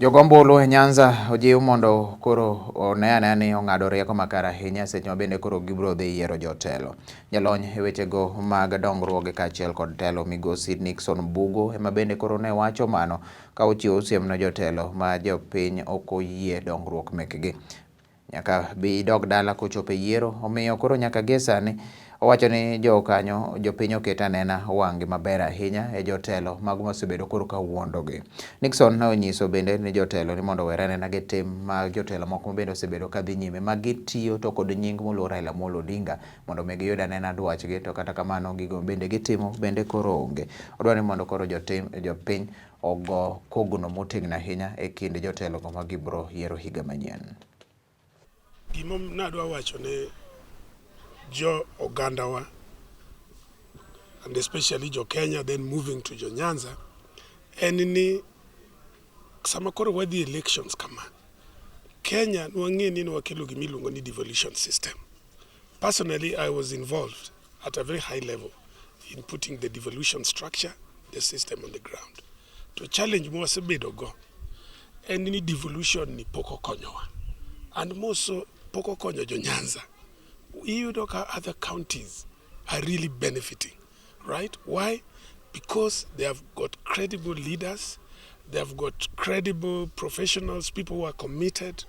Jogo ombulu e Nyanza ojiw mondo koro one anena ni ong'ado rieko makare ahinya seche ma bende koro gibiro dhi yiero jotelo. Jalony e wechego mag dongruoge kaachiel kod telo migosi Nixon Bugo ema bende koro ne wacho mano ka ochiwo siem ne jotelo ma jopiny ok oyie dongruok mekgi. Nyaka bi idog dala kochopo e yiero. Omiyo koro nyaka gie sani owacho ni jokanyo jopiny oket anena wang'gi maber ahinya e jotelo mago mosebedo koro ka wuondogi. Nixon ne onyiso bende ni jotelo ni mondo owere anena gi tim mag jotelo moko ma bende osebedo ka dhi nyime ma gitiyo to kod nying moluor Raila Amolo Odinga mondo mi giyud anena dwachgi to kata kamano gigo bende gitimo bende koro onge. Odwa ni mondo koro jotim jopiny ogo kogno motegno ahinya e kind jotelogo ma gibro yiero higa manyien. Gima nadwa wacho ne jo ogandawa and especially jo Kenya, then moving to jo Nyanza, en ni sama koro wadhi elections kama, Kenya nwang'e ni nwakelo gima iluongo ni devolution system. Personally, I was involved at a very high level in putting the devolution structure, the system on the ground. To challenge mwasebedo go en ni devolution ni pok okonyowa, and more so pok okonyo jo Nyanza. Iyudo ka other counties are really benefiting, right? Why? Because they have got credible leaders, they have got credible professionals, people who are committed,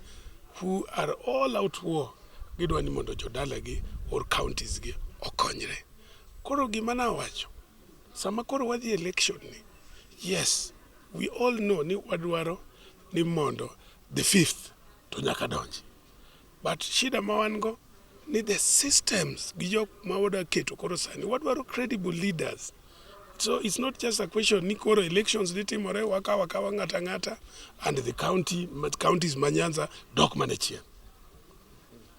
who are all out war. Gidwa ni mondo jodalagi or counties gi okonyre. Koro gima nawacho, sama koro wadhi election ni, yes, we all know ni wadwaro ni mondo the fifth to nyaka donji. But shida ma wan go ni the systems gi jok ma wadwa keto koro sani, wadwaro credible leaders. So it's not just a question ni koro elections dhi timore, wakawo akawa ng'ata ang'ata and the county, counties ma Nyanza dok mana chien.